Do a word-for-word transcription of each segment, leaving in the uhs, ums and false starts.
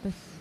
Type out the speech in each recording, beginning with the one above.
Tes.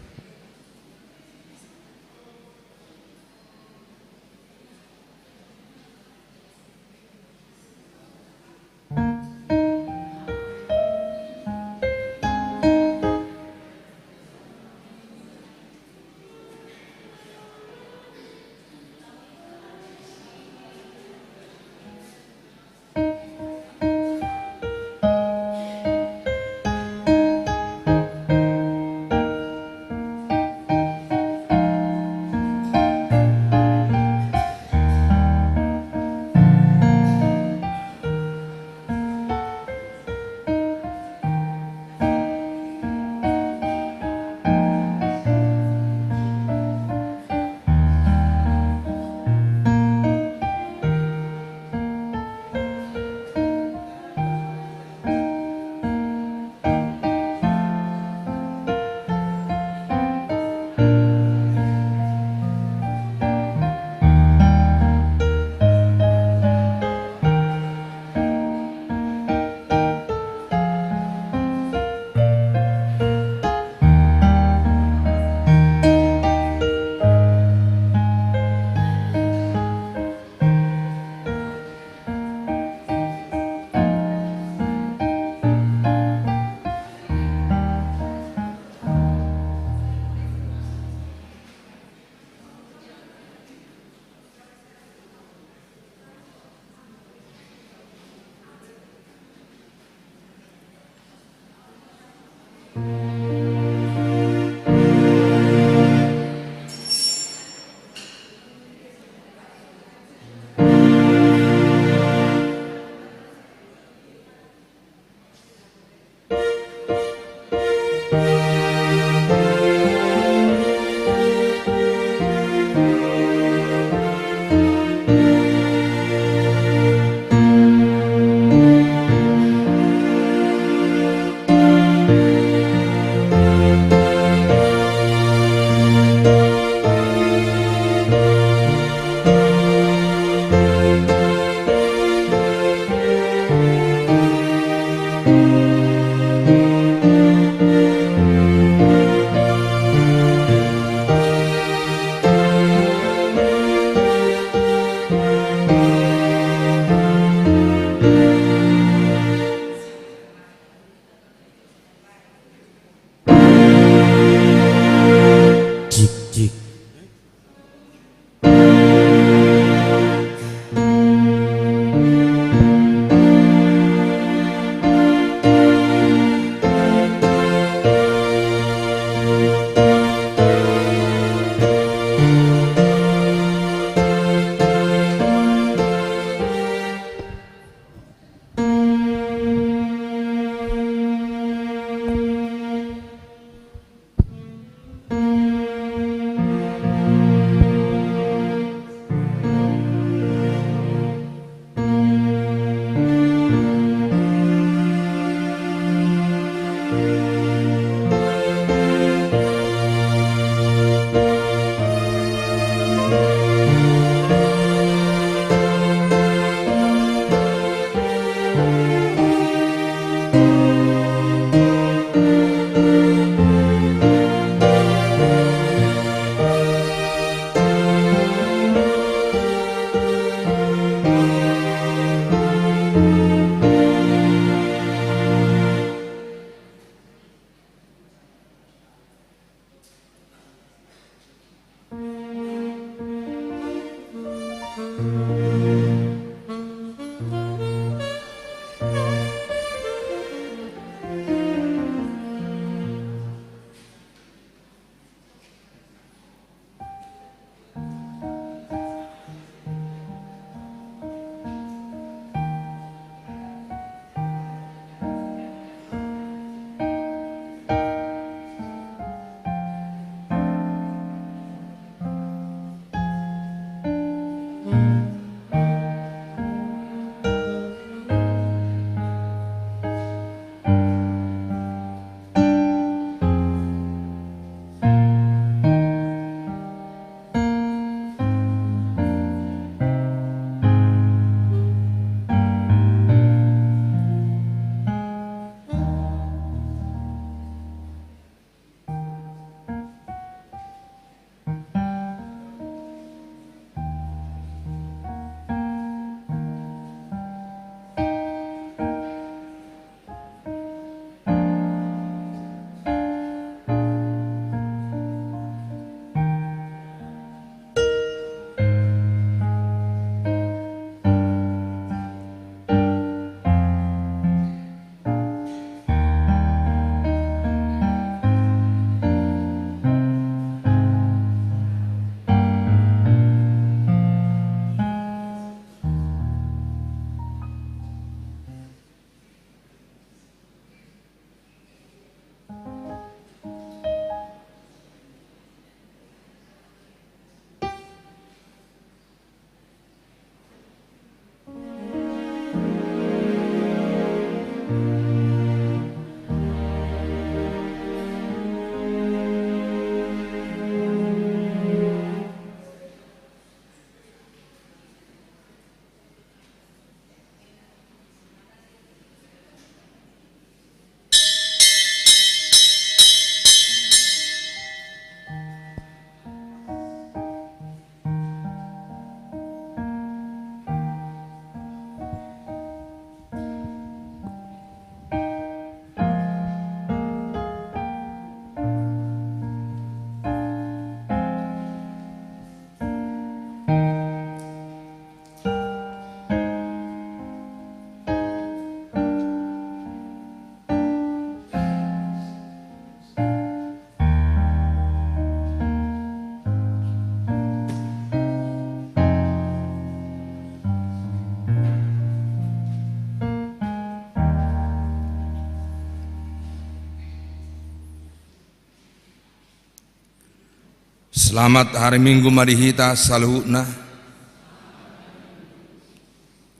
Selamat hari Minggu ma di hita saluhutna.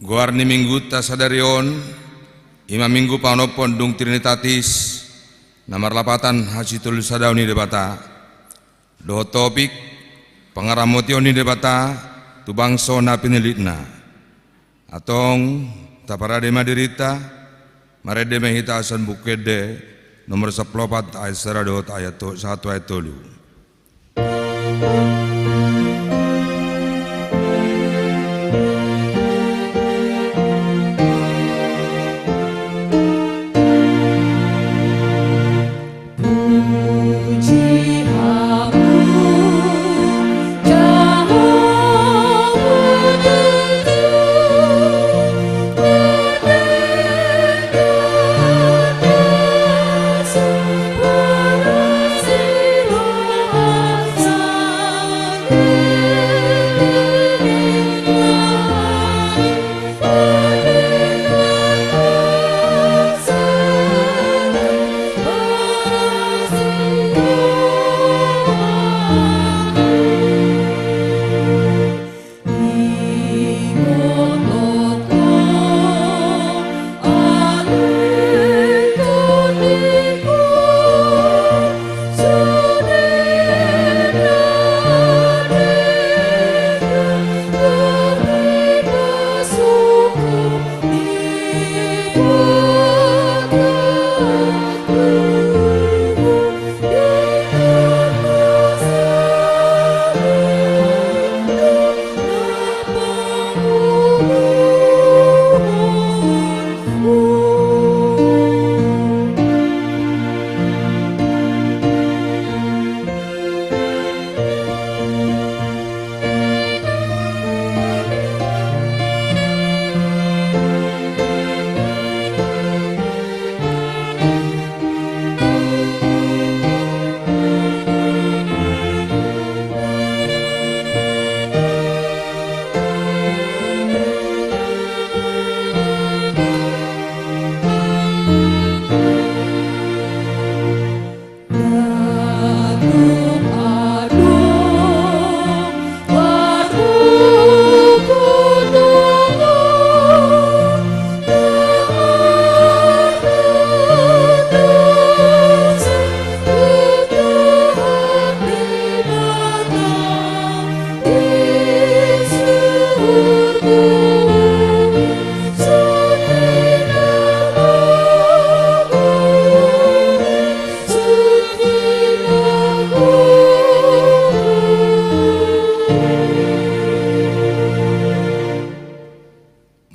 Goar ni Minggunta sadari on, i ma Minggu paonomhon dung Trinitatis, na marlapatan hasitolusadaon ni Debata. Dohot topik, pangaramotion ni Debata tu bangso na pinillitna. Antong, taparade ma dirinta, marende ma hita sian Buku Ende, nomor sampulu opat, ayat sada dohot ayat to-, sahat tu ayat tolu.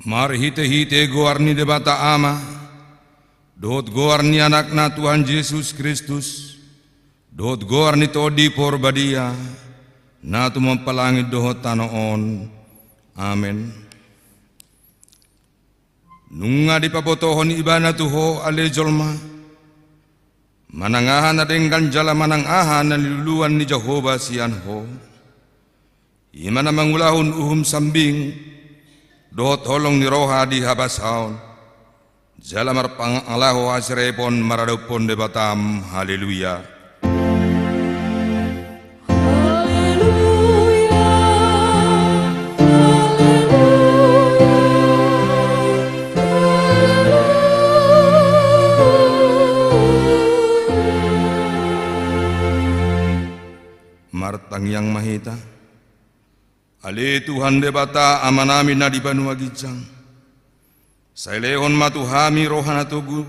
Marhitehite goar ni Debata Ama, dohot goar ni Anakna Tuhan Jesus Kristus, dohot goar ni Tondi Porbadia, na tumompa langit dohot tano on. Amen. Nunga dipabotohon Ibana tu ho ale jolma, manang aha na denggan jala manang aha na niluluan ni Jahowa sian ho. I ma na mangulahon uhum sambing dohot holong ni roha di habasaon, jala marpangalaho hasirepon maradophon Debatam. Haleluya. Haleluya, haleluya, haleluya. Martangiang ma hita. Ale Tuhan Debata Amanami na di banua ginjang, sai lehon ma tu hami roha na togu,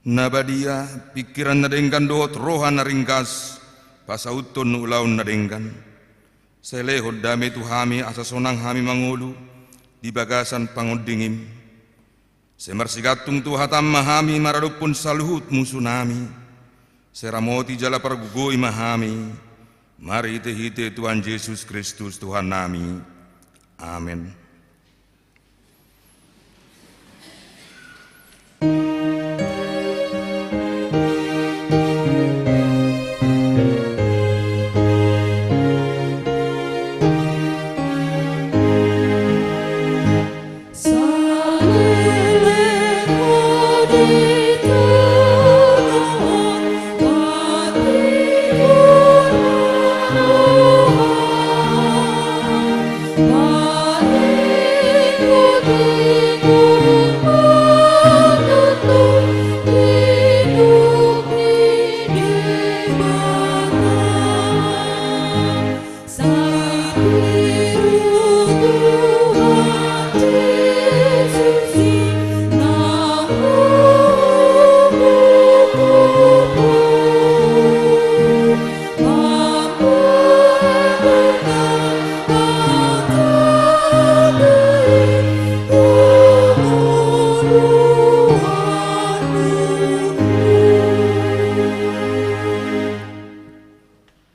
na badia, pingkiran na denggan dohot roha na ringgas, pasauthon ulaon na denggan. Sai lehon dame tu hami asa sonang hami mangolu di bagasan pangondingim. Sai marsigantung tu hatam ma hami maradophon saluhut musunami. Sai ramoti jala pargogoi ma hami marhitehite Tuhan Jesus Kristus Tuhannami. Amen.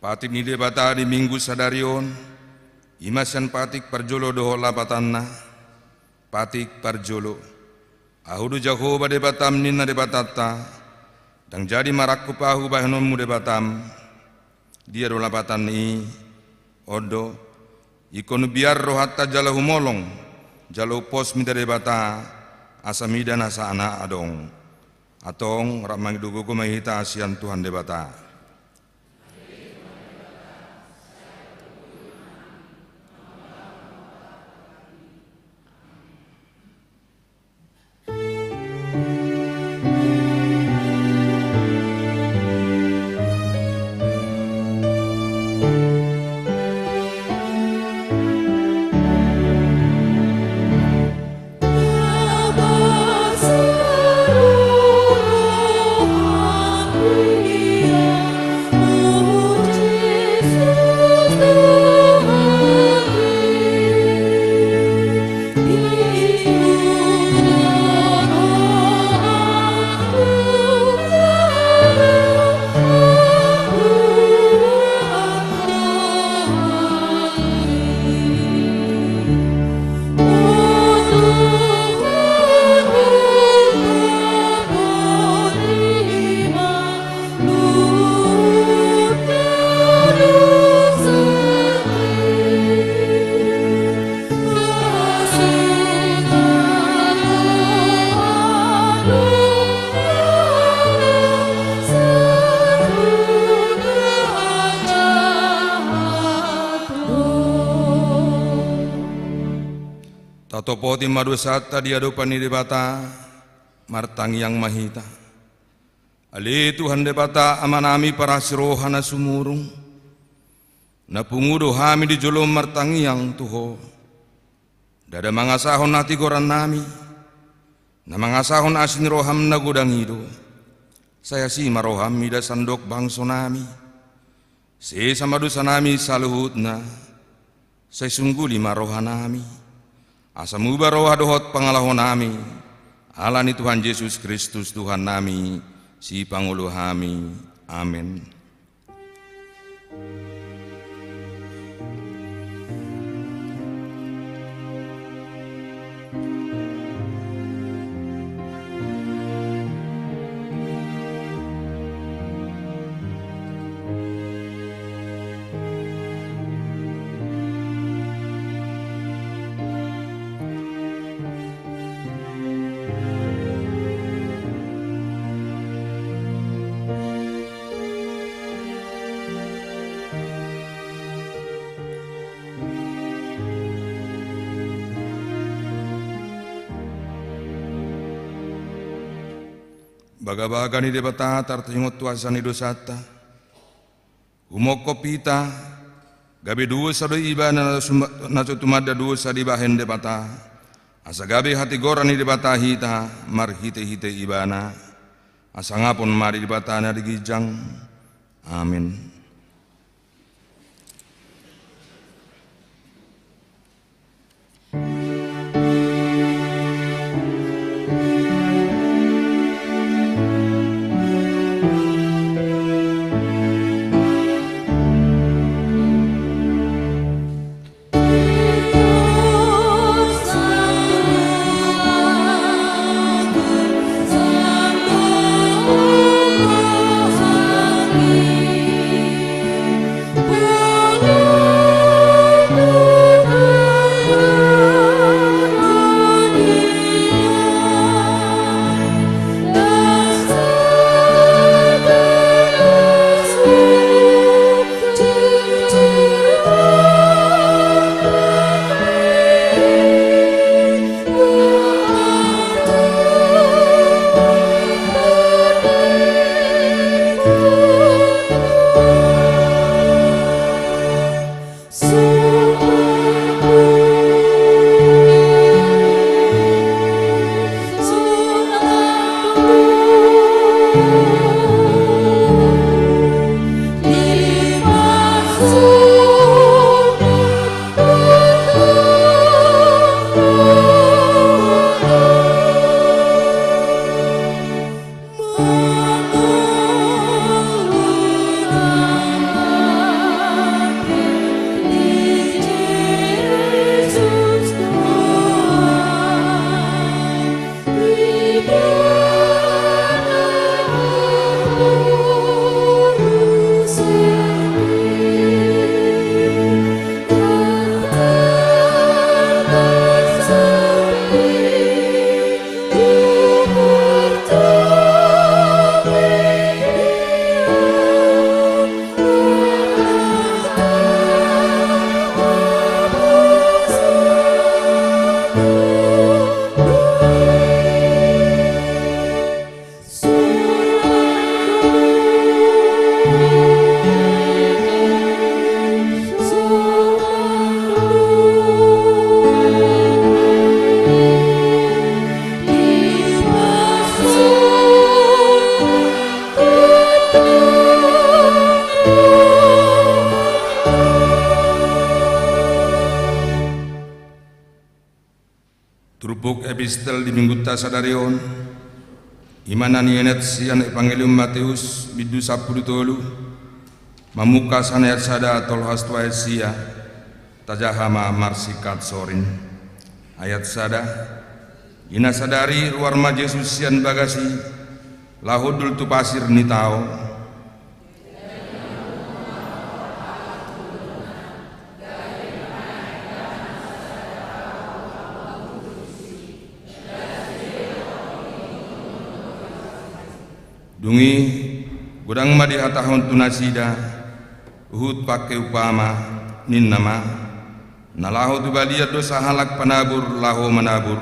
Patik ni Debata di Minggu sadari on, i ma sian patik parjolo dohot lapatanna. Patik parjolo. Ahu do Jahowa Debatam ninna Debatanta, ndang jadi marangkup ahu bahenonmu Debatam. Dia do lapatan i? On do, ingkon hubiar rohanta jala humolong, jala huposhon mida Debata, asa mida na sahat adong. Antong rap mangido gogo ma hita sian Tuhan Debata. Tatopoti ma dosanta di adopan ni Debata, martangiang ma hita. Ale Tuhan Debata, Amanami parasi roha na sumurung, na pungu do hami di jolom martangiang tu Ho. Ndada mangasahon hatigorannami, na mangasahon asi ni roham na godang i do. Sai asi ma roham mida sandok bangsonami. Sesa ma dosanami saluhutna. Sai sungguli ma rohanami, asa muba roha dohot pangalahonami, ala ni Tuhan Jesus Kristus Tuhannami, Sipangolu hami. Amen. Bagabaga ni Debata tartahingot tu asa ni dosanta. Humongkop hita, gabe dosa do ibana na sum-, na so tumanda dosa dibahen Debata. Asa gabe hatigoran ni Debata hita marhitehite ibana. Asa sangapon ma di Debata na di ginjang. Amen. Turpuk epistel di minggunta sadari on, i ma na nienet sian Evangelium Mateus, bindu sampulu tolu, mamungka sian ayat sada tolhas tu ayat sia. Tajaha ma marsingkat sorin. Ayat sada. Di na sadari ruar ma Jesus sian bagas i, laho hundul tu pasir ni tao. Dung i, godang ma dihatahon tu nasida, huhut pangke umpama, ninna ma: Na laho tu balian do sahalak panabur laho manabur.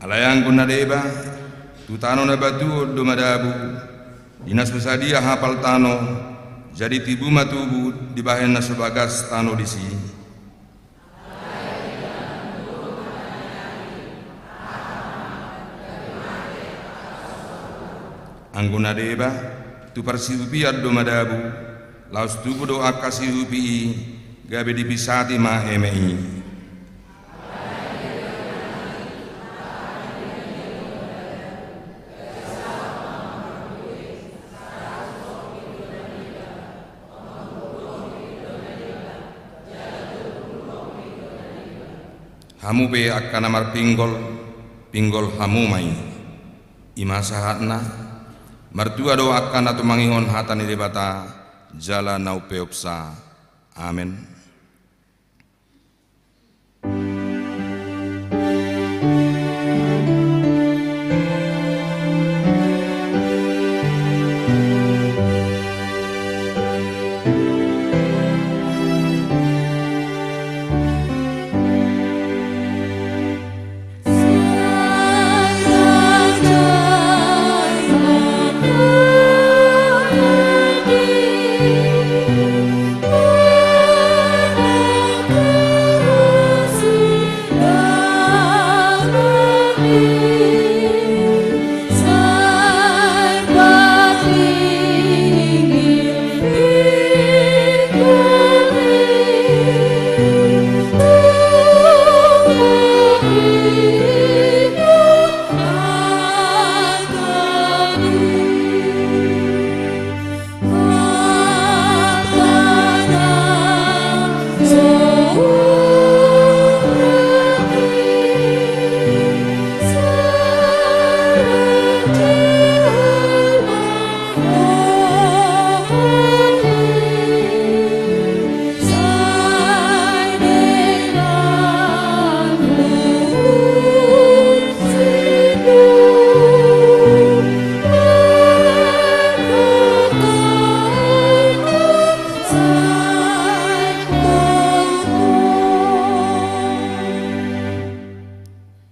Alai anggo na deba, tu tano na batuon do madabu, di na so sadia hapal tano, jadi tibu ma tubu dibahen na so bagas tano disi. Anggo na deba, tu parsiupian do madabu, laos tubu do angka siupi i, gabe dipisati ma eme i. Hamu pe angka na marpinggol, pinggol hamu ma i. I ma sahatna. Martua do angka na tumangihon hata ni Debata jala na umpeopsa. Amen.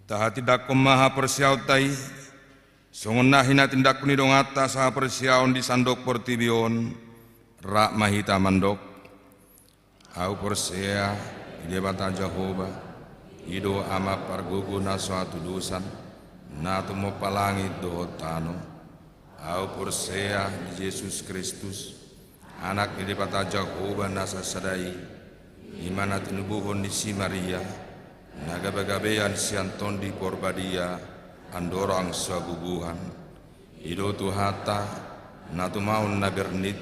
Tahatindangkon ma haporseaonta i, songon na hinatindangkon ni donganta sahaporseaon di sandok portibi on, rap ma hita mandok. Ahu porsea di Debata Jahowa, i do Ama pargogo na so hatudosan, na tumompa langit dohot tano. Ahu porsea di Jesus Kristus, Anak ni Debata Jahowa na sasada i, i ma na tinubuhon ni si Maria, na gabegabean sian Tondi Porbadia, andorang so habubuhan. I do Tuhanta, na tumaon na bernit,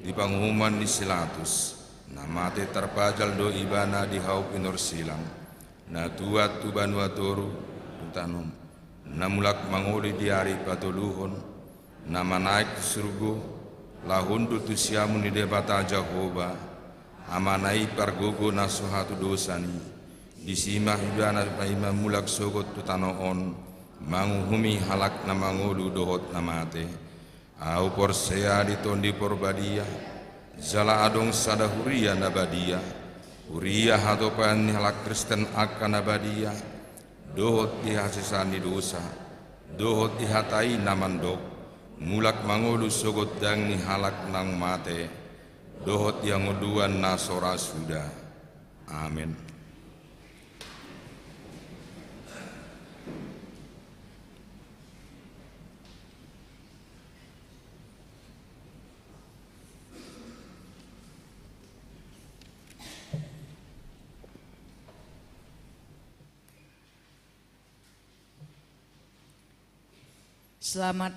di panguhuman ni si Latus, na mate tarpajal do Ibana di hau pinorsilang, na tuat tu banua toru, tu tano, na mulak mangolu di ari patoluhon, na manaek tu surgo, laho hundul tu siamun ni Debata Jahowa, Amana i pargogo na so hatudosan i, disi ma Ibana paima mulak sogot tu tano on, manguhumi halak na mangolu dohot na mate. Ahu porsea di Tondi Porbadia, jala adong sada huria na badia, huria hatopan ni halak Kristen angka na badia, dohot di hasesaan ni dosa, dohot di hata i na mandok, mulak mangolu sogot dang ni halak naung mate, dohot di hangoluan na so ra suda. Amen. Selamat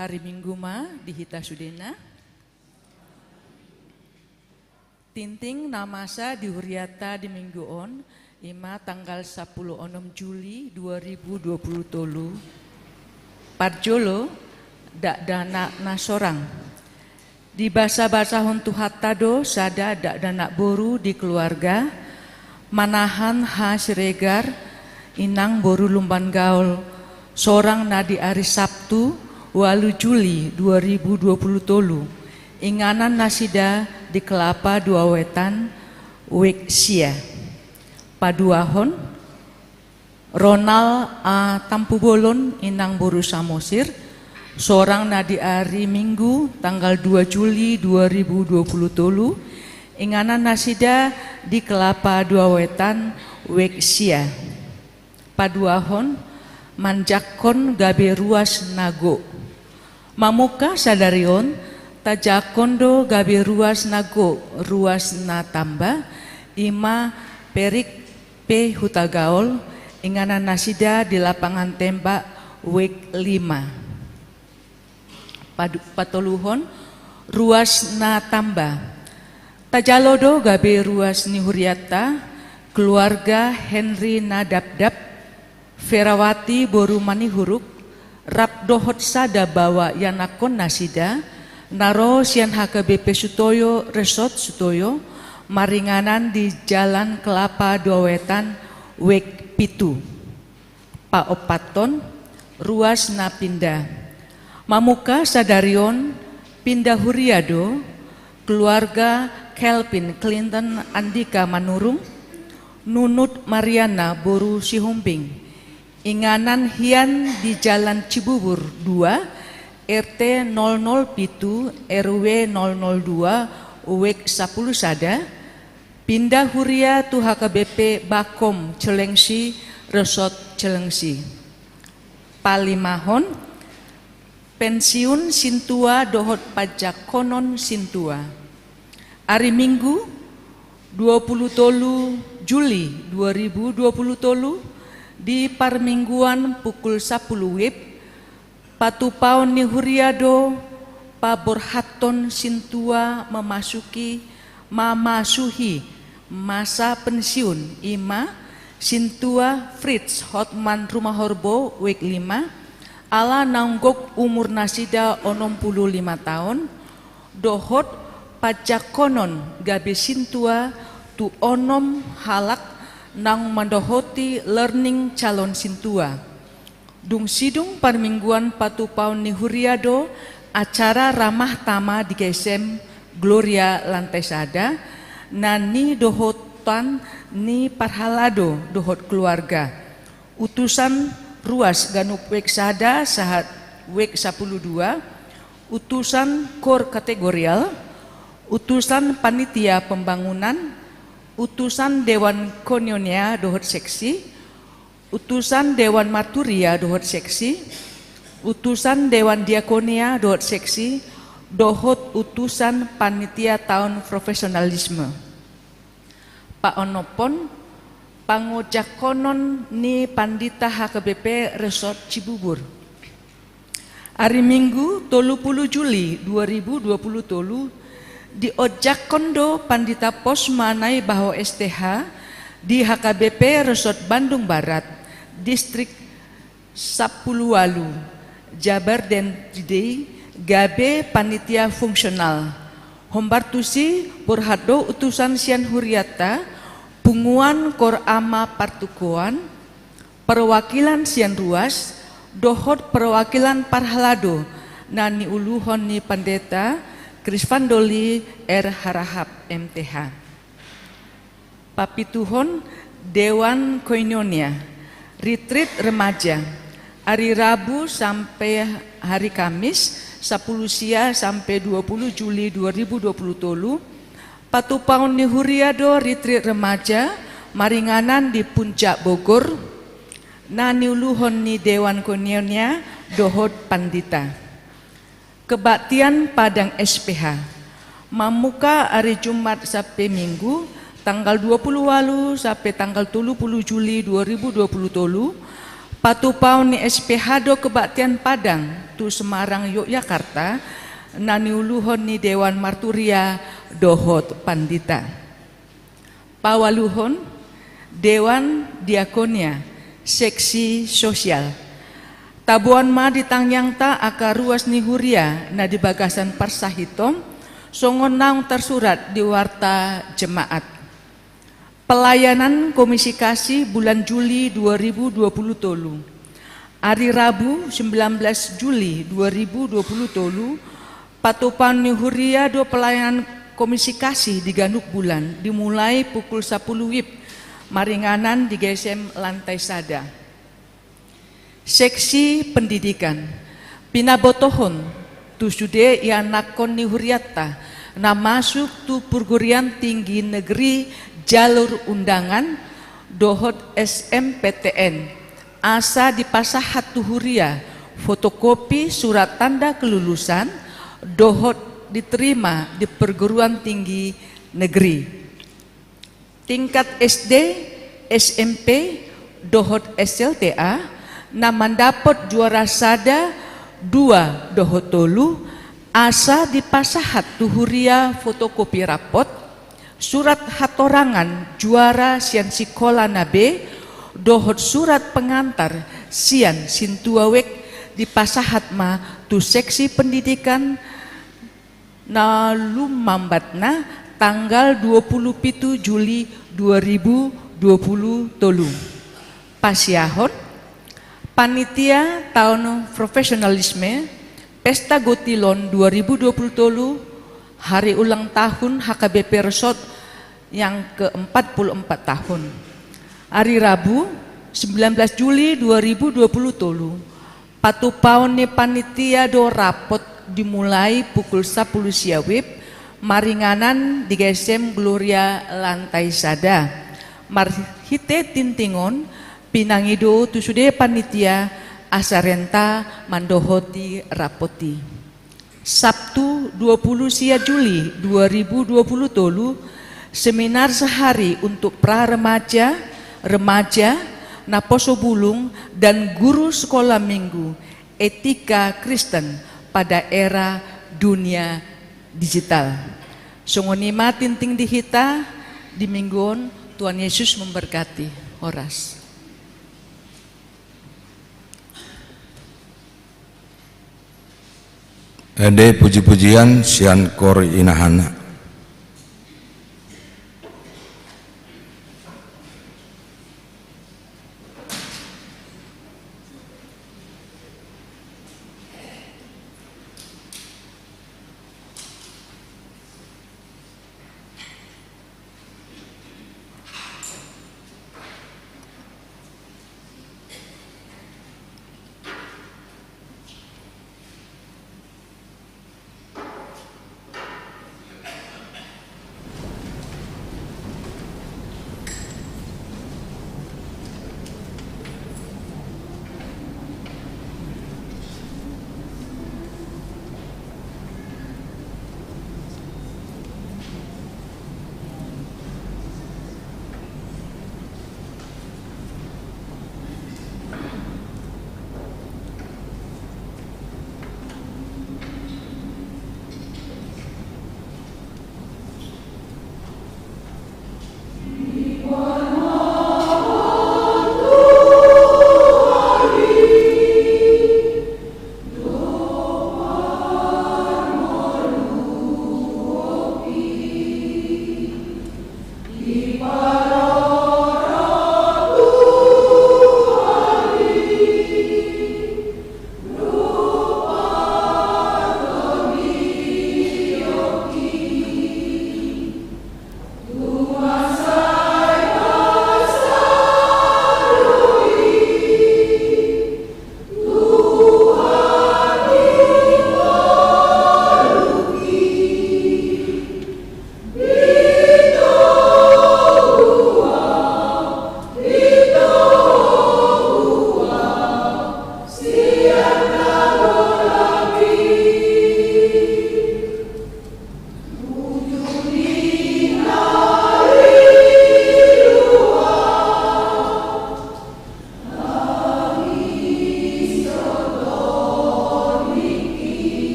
hari Minggu ma di hita sudena. Tingting na masa di huriata di Minggu on, ima tanggal sapuluh onom Juli dua ribu dua puluh tolu. Parjolo, dakdanak na sorang. Dibasabasahon Tuhanta do sada dakdanak boru di keluarga, Manahan H. Siregar, inang boru Lumban Gaol, sorang na di ari Sabtu, ualu Juli dua ribu dua puluh tolu, inganan nasida di Kelapa Dua Wetan, wijk sia. Paduahon, Ronald A. Tampubolon, inang boru Samosir, sorang na di ari Minggu tanggal dua Juli dua ribu dua puluh tolu, inganan nasida di Kelapa Dua Wetan, wijk sia. Paduahon, manjangkon gabe ruas na gok. Mamungka sadari on, tajangkon do gabe ruas na gok, ruas na tamba, ima Perik P. Hutagaol, inganan nasida di lapangan tembak, wijk lima. Padu-, patoluhon, ruas na tamba. Tajalo do gabe ruas ni huriata, keluarga Henry Nadapdap, Ferawati boru Manihuruk, rap dohot sada baoa ianakhon nasida, na ro sian H K B P Sutoyo, Resort Sutoyo, maringanan di Jalan Kelapa Dua Wetan, wijk pitu. Paopathon, ruas na pinda. Mamungka sadari on, pinda huria do, keluarga Kelvin Clinton Andika Manurung, Nunut Mariana boru Sihombing, inganan hian di Jalan Cibubur dua, R T nol nol pitu, R W nol nol dua, wijk sapuluh sada, pinda huria tu H K B P Bakom Celengsi, Resort Celengsi. Palimahon, pensiun sintua dohot panjangkonon sintua. Ari Minggu, dua puluh tolu Juli dua ribu dua puluh tolu, di parmingguan pukul sapuluh wib, patupaon ni huria do paborhathon sintua memasuki, mamasuhi masa pensiun, ima sintua Fritz Hotman Rumahorbo, wijk lima, ala naung gok umur nasida onom pulu lima taon, dohot panjangkonon gabe sintua tu onom halak naung mandohoti learning calon sintua. Dung sidung parmingguan patupaon ni huria do acara ramah tamah di G S M Gloria lantai sada, na nidohotan ni parhalado dohot keluarga, utusan ruas ganup wijk sada sahat wijk sapuluh dua, utusan kor kategorial, utusan panitia pembangunan, utusan dewan koinonia dohot seksi, utusan dewan marturia dohot seksi, utusan dewan diakonia dohot seksi, dohot utusan panitia taon profesionalisme. Paonomhon, pangonjangkonon ni pandita H K B P Resort Cibubur. Ari Minggu, tolu pulu Juli dua ribu dua pulu tolu, dionjangkon do pandita pos manai baho S T H di H K B P Resort Bandung Barat, Distrik Sapuluh Walu, Jabar Dentidei, gabe panitia fungsional. Hombar tusi borhat do utusan sian hurianta, punguan kor ama partukoan, perwakilan sian ruas, dohot perwakilan parhalado na niuluhon ni Pandeta Krisvandoli R Harahap, M T H. Papituhon, dewan koinonia, retreat remaja, ari Rabu sampe hari Kamis, sapuluh sia sampe dua pulu Juli dua ribu dua pulu tolu, patupaon ni huria do retreat remaja maringanan di Puncak Bogor, na niuluhon ni dewan koinonia dohot pandita. Kebaktian Padang S P H. Mamungka ari Jumat sampe Minggu, tanggal dua pulu walu sampe tanggal tolu pulu Juli dua ribu dua pulu tolu, patupaon ni S P H do kebaktian Padang tu Semarang, Yogyakarta, na niuluhon ni Dewan Marturia dohot Pandita. Paualuhon, Dewan Diakonia, seksi sosial. Taboan ma di tangiangta angka ruas ni huria na di bagasan parsahiton, songon naung tarsurat di warta jemaat. Pelayanan Komisi Kasih bulan Juli dua ribu dua puluh tolu. Ari Rabu, sembilan belas Juli dua ribu dua puluh tolu, patupaon ni huria do pelayanan Komisi Kasih di ganup bulan, dimulai pukul sapuluh wib, maringanan di G S M lantai sada. Seksi pendidikan. Pinabotohon tu sude ianakhon ni hurianta na masuk tu perguruan tinggi negeri jalur undangan dohot S M P T N, asa dipasahat tu huria fotokopi surat tanda kelulusan dohot diterima di perguruan tinggi negeri. Tingkat S D, S M P, dohot S L T A, na mandapot juara sada, dua, dohot tolu, asa dipasahat tu huria fotokopi rapot, surat hatorangan juara sian sikola na B, dohot surat pengantar sian sintua wijk, dipasahat ma tu seksi pendidikan na lumambatna tanggal dua puluh pitu Juli dua ribu dua puluh tolu. Pasiahon, panitia taon profesionalisme, Pesta Gotilon dua ribu dua puluh tolu, hari ulang tahun H K B P Resort yang keempat puluh empat tahun. Hari Rabu, sembilan belas Juli dua ribu dua puluh tolu, patupaon ni panitia do rapot dimulai pukul sapuluh sia wib, maringanan di G S M Gloria lantai sada. Marhite tinting on, pinangido tu sude panitia asa renta mandohoti rapot i. Sabtu, dua puluh sia Juli dua ribu dua puluh tolu, seminar sehari untuk pra remaja, remaja, naposo bulung, dan guru sekolah minggu, etika Kristen pada era dunia digital. Songon i ma tinting di hita di minggu on, Tuhan Yesus memberkati. Horas. Ende puji-pujian sian kor inahana.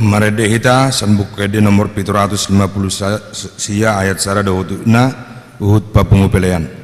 Marende hita sian Buku Ende nomor pitu ratus lima pulu sia, ayat sada dohot na huhut papungu pelean.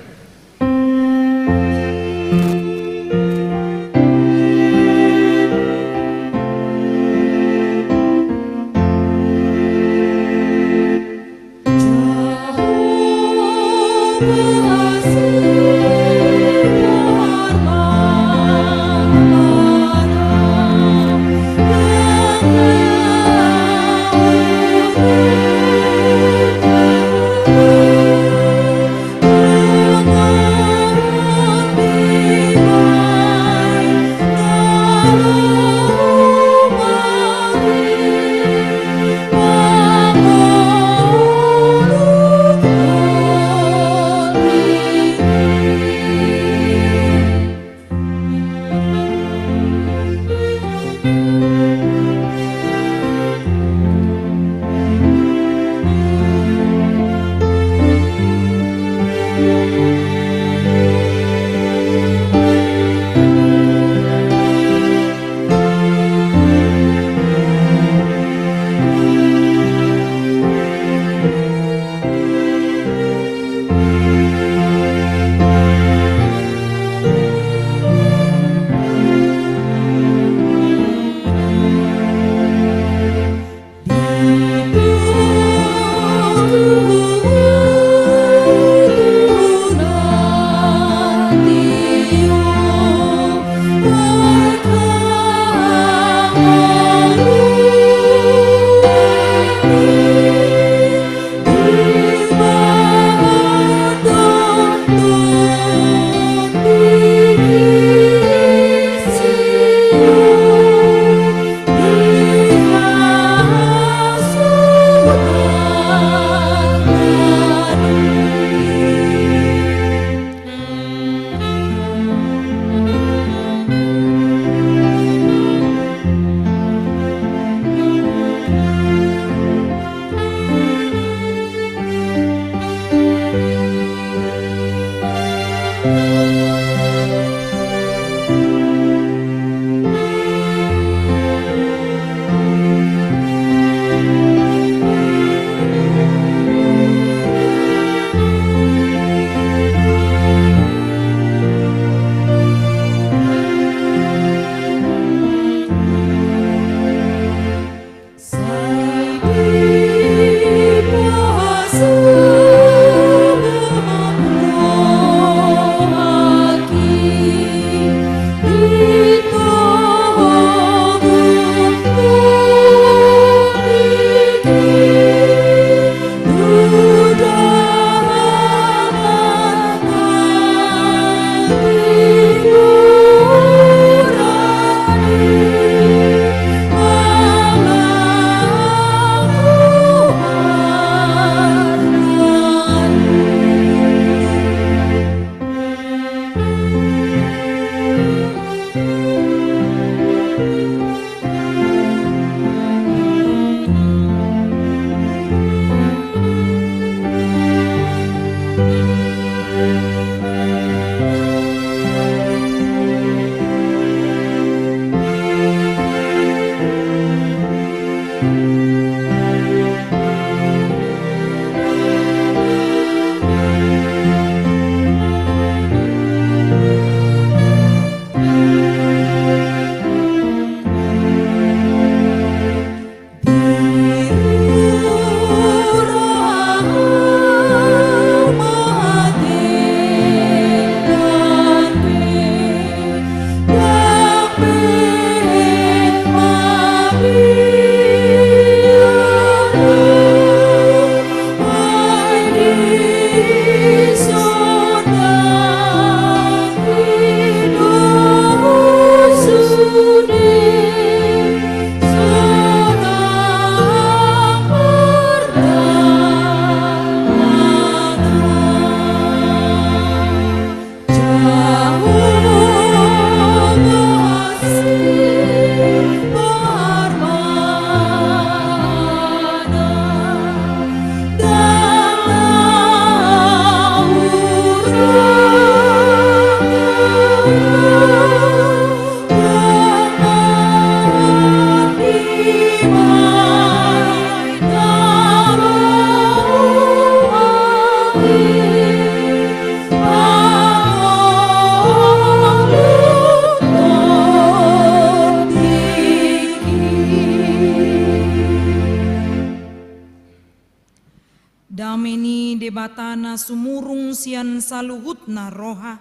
Dame ni Debata na sumurung sian saluhutna roha,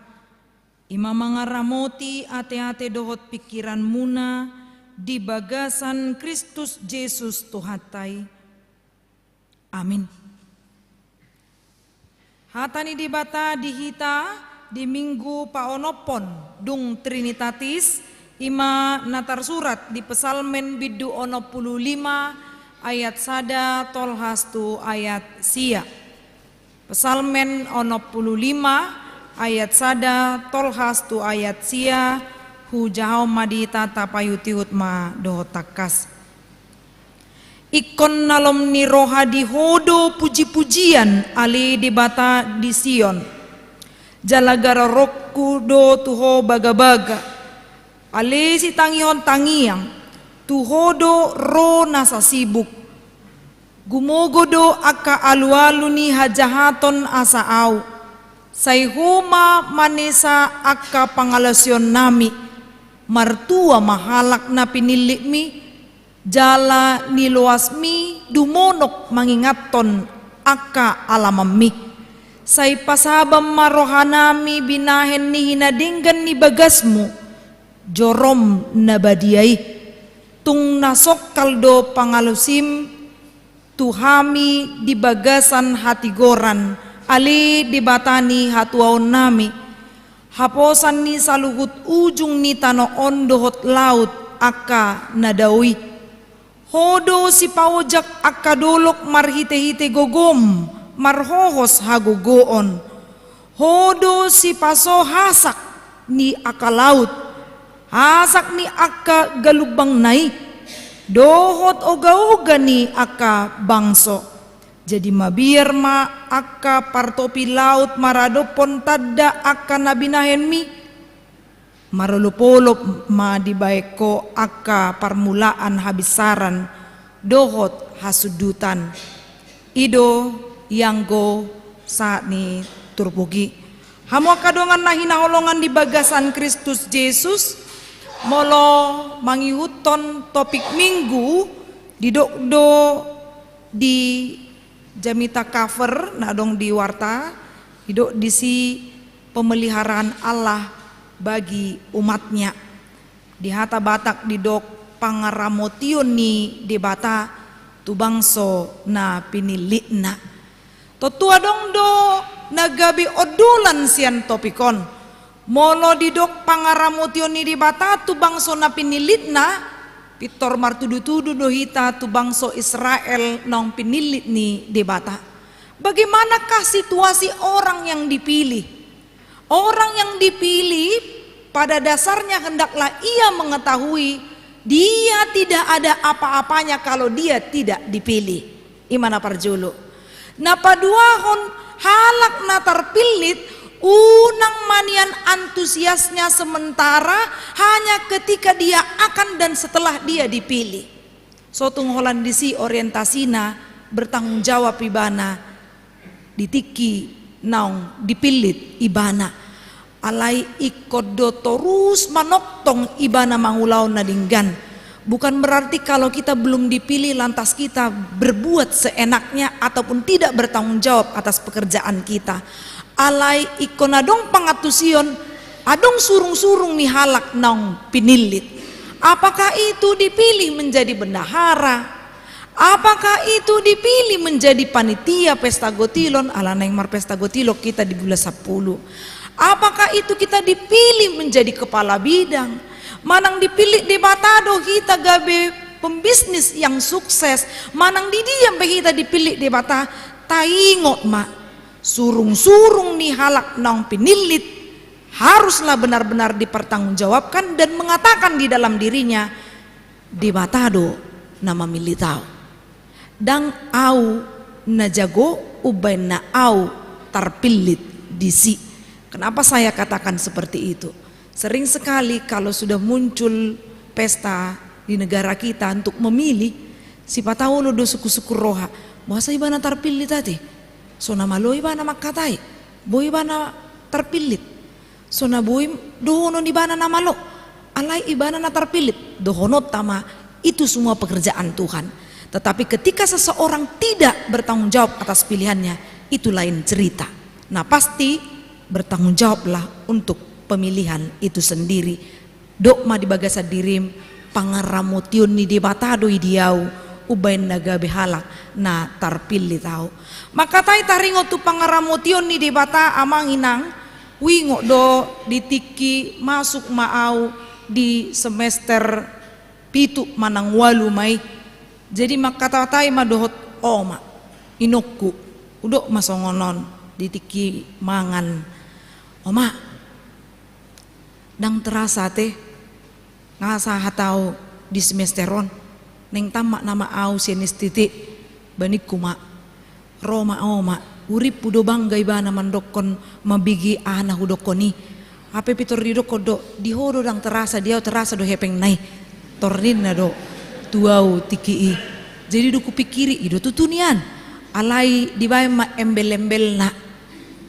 i ma mangaramoti ateate dohot pingkiranmuna di bagasan Kristus Jesus Tuhanta i. Amin. Hata ni Debata di hita di Minggu paonomhon dung Trinitatis, i ma na tarsurat di Psalmen bindu onom pulu lima ayat sada tolhas tu ayat sia. Psalmen onom pulu lima ayat sada tolhas tu ayat sia. Hujahahon ma di hita, tapaihutihut ma dohot tangkas. Ingkon na lom ni roha di Ho do pujipujian, ale Debata di Sion. Jala gararokku do tu Ho bagabaga. Ale sitangihon tangiang, tu Ho do ro na sasibuk. Gumogo do angka alualu ni hajahaton asa au. Sai Ho ma manesa angka pangalaosionnami. Martua ma halak na pinillitmi, jala niloasmi dumonok mangingathon angka alamanmi. Sai pasabam ma rohanami binahen ni hinadenggan ni bagasmu, jorom na badia i. Tung na songkal do pangalaosim tu hami di bagasan hatigoran, ale Debata ni hatuaonnami, haposan ni saluhut ujung ni tano on dohot laut angka na dao i. Ho do sipaojak angka dolok marhitehite gogom, marhohos hagogoon. Ho do sipaso hasak ni angka laut, hasak ni angka galumbangna i, dohot ogaoga ni angka bangso. Jadi mabiar ma angka partopi laut maradophon tanda angka na binahenmi. Marolopolop ma dibahen Ho angka parmulaan habinsaran dohot hasundutan. I do ianggo sahat ni turpuk i. Hamu angka dongan na hinaholongan di bagasan Kristus Jesus, molo mangihuthon topik Minggu, didok do di jamita cover na adong di warta, didok disi pemeliharaan Allah bagi umat-Nya. Di hata Batak didok pangaramotion ni Debata tu bangso na pinillitna. Tontu adong do na gabe ondolan sian topik on. Molo didok pangaramotion ni Debata tu bangso na pinillitna, pintor martudutudu do hita tu bangso Israel naung pinillit ni Debata. Bagaimanakah situasi orang yang dipilih? Orang yang dipilih pada dasarnya hendaklah ia mengetahui dia tidak ada apa-apanya kalau dia tidak dipilih. I ma na parjolo. Na paduahon, halak na tarpillit unang ma nian antusiasnya sementara hanya ketika dia akan dan setelah dia dipilih. So tung holan disi orientasina, bertanggung jawab ibana di tingki naung dipillit ibana. Alai ingkon do torus manongtong ibana mangulahon na denggan. Bukan berarti kalau kita belum dipilih lantas kita berbuat seenaknya ataupun tidak bertanggung jawab atas pekerjaan kita. Alai ingkon adong pangantusion, adong surungsurung ni halak naung pinillit. Apakah itu dipilih menjadi bendahara? Apakah itu dipilih menjadi panitia pesta gotilon, ala naeng marpesta gotilon hita di bulan sampulu? Apakah itu kita dipilih menjadi kepala bidang? Manang dipillit Debata do hita gabe pembisnis yang sukses? Manang di dia pe hita dipillit Debata? Taingot ma, surungsurung ni halak naung pinillit haruslah benar-benar dipertanggungjawabkan dan mengatakan di dalam dirinya, Debata do na mamillit au. Ndang au na jago umbahen na au tarpillit disi. Kenapa saya katakan seperti itu? Sering sekali kalau sudah muncul pesta di negara kita untuk memilih, sipata olo do sungkunsungkun roha. Boasa ibana tarpillit ate? So na malo ibana mangkatai. Boi ibana tarpillit. So na boi dohonon ibana na malo. Alai ibana na tarpillit. Dohononta ma, itu semua pekerjaan Tuhan. Tetapi ketika seseorang tidak bertanggung jawab atas pilihannya, itu lain cerita. Nah, pasti bertanggung jawablah untuk pemilihan itu sendiri. Dok ma di bagasan dirim, pangaramotion ni Debata do i di au, umbaen na gabe halak na tarpillit au. Mangkatai taringot tu pangaramotion ni Debata, amang inang, huingot do di tingki masuk ma au di semester pitu manang ualu ma i. Jadi mangkatatai ma dohot oma, inongku, hudok ma songon on di tingki mangan. Oma, ndang terasa ate, nga sahat au di semester on, naeng tamat nama au sian S T T, ba ningku ma. Ro ma oma, urippu do bangga ibana mandokkon mambege aha na hudokkon i. Hape pintor didokkon do, di ho do ndang terasa, di au terasa do hepengna i. Tor ninna do tu au tingki i. Jadi dung hupingkiri, i do tutu nian. Alai dibaen ma embel-embelna.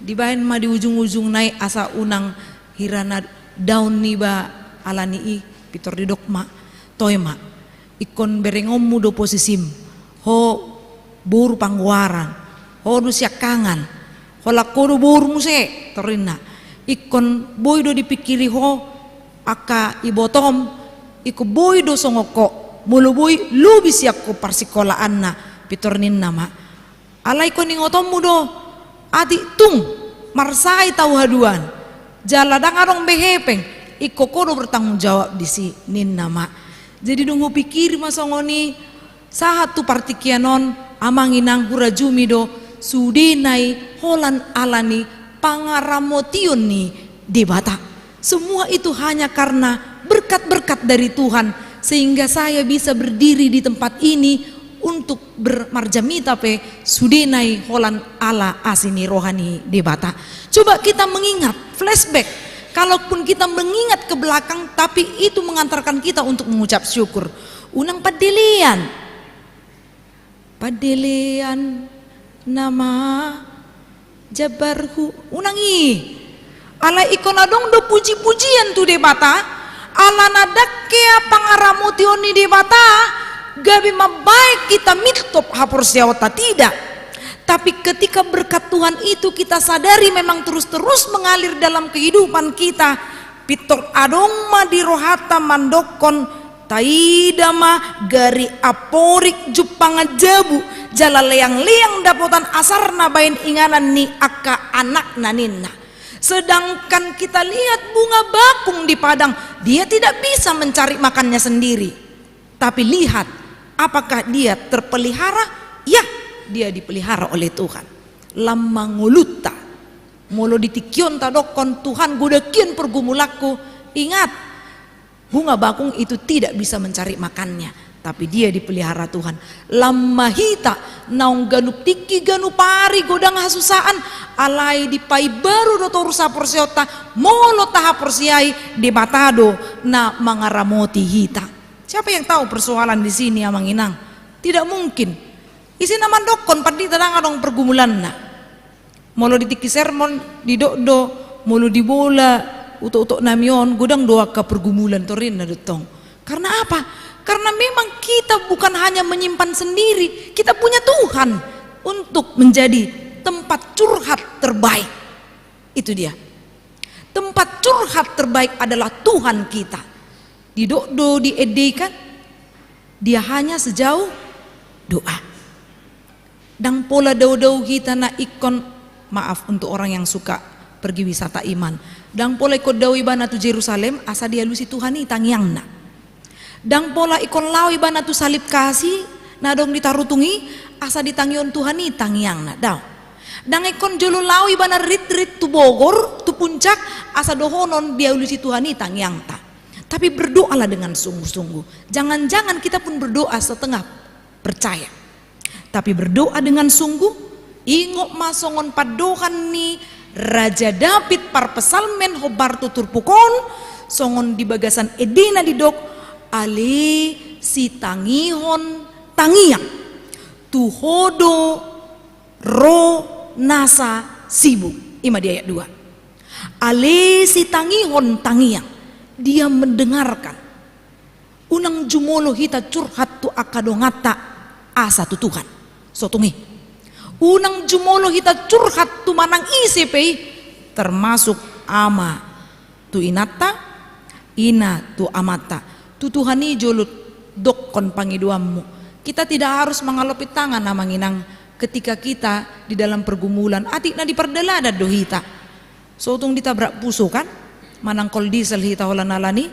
Dibaen ma di ujung-ujungna i asa unang hira na daon niba alani i, pintor didok ma. Toe ma. Ingkon berengonmu do posisim, ho boru panggoaran, ho do siangkangan, holan ho do boru muse, tor ninna. Ingkon boi do dipingkiri ho angka ibotom, ingkon boi do songon ho, molo boi lobi sian ho parsikolaanna, pintor ninna ma. Alai ingkon ingotonmu do, atik tung marsahit au haduan, jala ndang adong be hepeng, ingkon ho do bertanggung jawab disi, ninna ma. Jadi dung hupingkiri ma songon i, sahat tu partingkian on, amang inang, hurajumi do, sudena i holan alani pangaramotion ni Debata. Semua itu hanya karena berkat-berkat dari Tuhan, sehingga saya bisa berdiri di tempat ini untuk ber-, marjamita pe sudena i holan ala asi ni roha ni Debata. Coba kita mengingat, flashback. Kalaupun kita mengingat ke belakang, tapi itu mengantarkan kita untuk mengucap syukur. Unang pandelean. Pandelean nama jambarhu, unang i. Alai ingkon adong do puji-pujian tu Debata, ala na ndang hea pangaramotion ni Debata gabe mambaen hita mintop haporseaonta, tidak. Tapi ketika berkat Tuhan itu kita sadari memang terus-terus mengalir dalam kehidupan kita, pintor adong ma di rohanta mandokkon, taida ma gari amporik jumpangan jabu, jala leang-leang dapotan asarna baen inganan ni angka anakna, ninna. Sedangkan kita lihat bunga bakung di padang, dia tidak bisa mencari makannya sendiri. Tapi lihat, apakah dia terpelihara? Ya, dia dipelihara oleh Tuhan. Lam ma ngolunta. Molo di tingki on tadokkon, Tuhan, godang hian pergumulanku, ingat, bunga bakung itu tidak bisa mencari makannya, tapi dia dipelihara Tuhan. Lam ma hita naung ganup tingki, ganup ari godang hasusaan, alai dipaimbaru do torus haporseaonta, molo tahaporseai Debata do na mangaramoti hita. Siapa yang tahu persoalan di sini, amang inang? Tidak mungkin. Ise na mandokkon pandita ndang adong pergumulanna? Molo di tingki sermon didok do, molo di bola utok-utok nami on, godang do angka pergumulan, tor ninna do tong. Karena apa? Karena memang kita bukan hanya menyimpan sendiri, kita punya Tuhan untuk menjadi tempat curhat terbaik. Itu dia. Tempat curhat terbaik adalah Tuhan kita. Didok do di ende i kan, Dia hanya sejauh doa. Ndang pola dao-dao hita na ingkon, maaf untuk orang yang suka pergi wisata iman, ndang pola ingkon dao ibana tu Jerusalem asa dialusi Tuhan i tangiangna. Ndang pola ingkon lao ibana tu salib kasih na adong di Tarutung i asa ditangihon Tuhan i tangiangna. Dao. Ndang ingkon jolo lao ibana rit-rit tu Bogor, tu puncak, asa dohonon dialusi Tuhan i tangiangta. Tapi berdoalah dengan sungguh-sungguh. Jangan-jangan kita pun berdoa setengah percaya. Tapi berdoa dengan sungguh, ingot ma songon pandohan ni Raja Daud parpsalmen hombar tu turpuk on, songon di bagasan endena didok, ale sitangihon tangiang, tu Ho do ro nasa sibuk. I ma di ayat dua. Ale sitangihon tangiang, Dia mendengarkan. Unang jumolo hita curhat tu angka donganta, asa tu Tuhan. So tung i, unang jumolo hita curhat tu manang ise pe i, termasuk ama tu inanta, ina tu amanta. Tu Tuhan i jolo dokkon pangidoanmu. Kita tidak harus mangalopi tangan, amang inang, ketika kita di dalam pergumulan. Atik na di pardalanan do hita. So tung ditabrak puso kan, manang kol diesel hita holan alani.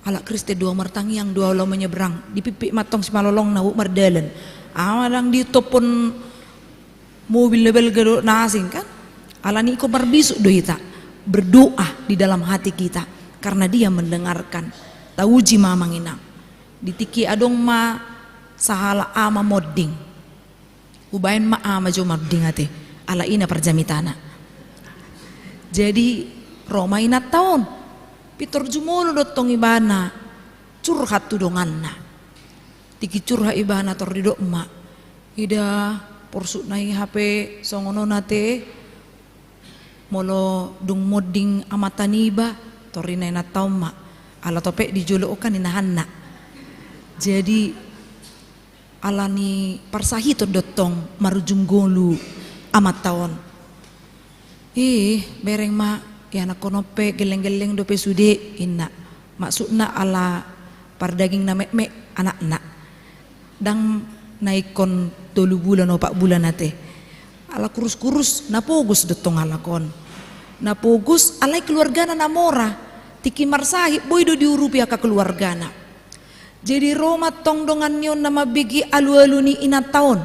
Halak Kristen do au martangiang, do au laho menyeberang. Dipimpit ma antong simalolongna, huhut mardalan. Aha ma dang diitopon mobil na balga dohot na asing kan. Alani ingkon marbisuk do hita, berdoa di dalam hati kita, karena Dia mendengarkan. Tauji ma, amang inang. Di tingki adong ma sahalak ama monding. Hubaen ma ama jo monding ate, ala ina parjamitana. Jadi ro ma inanta on. Pintor jumolo do antong ibana curhat tu donganna. Tingki curhat ibana, tor didok ma, ida, porsukna i hape songon on ate. Molo dung monding amanta niba, tor inanta on ma. Ala topet di jolo on kan inahanna. Jadi alani parsahiton do antong marujung ngolu amanta on. Ih, bereng ma, ianakhon on pe gelleng-gelleng dope sude, inna. Maksudna ala pardaging na metmet anakna. Dang na ingkon tolu bulan, opat bulan ate. Ala kurus-kurus, na pogos do antong halak on. Na pogos, alai keluargana na mora. Tingki marsahit, boi do diurupi angka keluargana. Jadi ro ma antong dongan ni on na mambege alu-alu ni inanta on.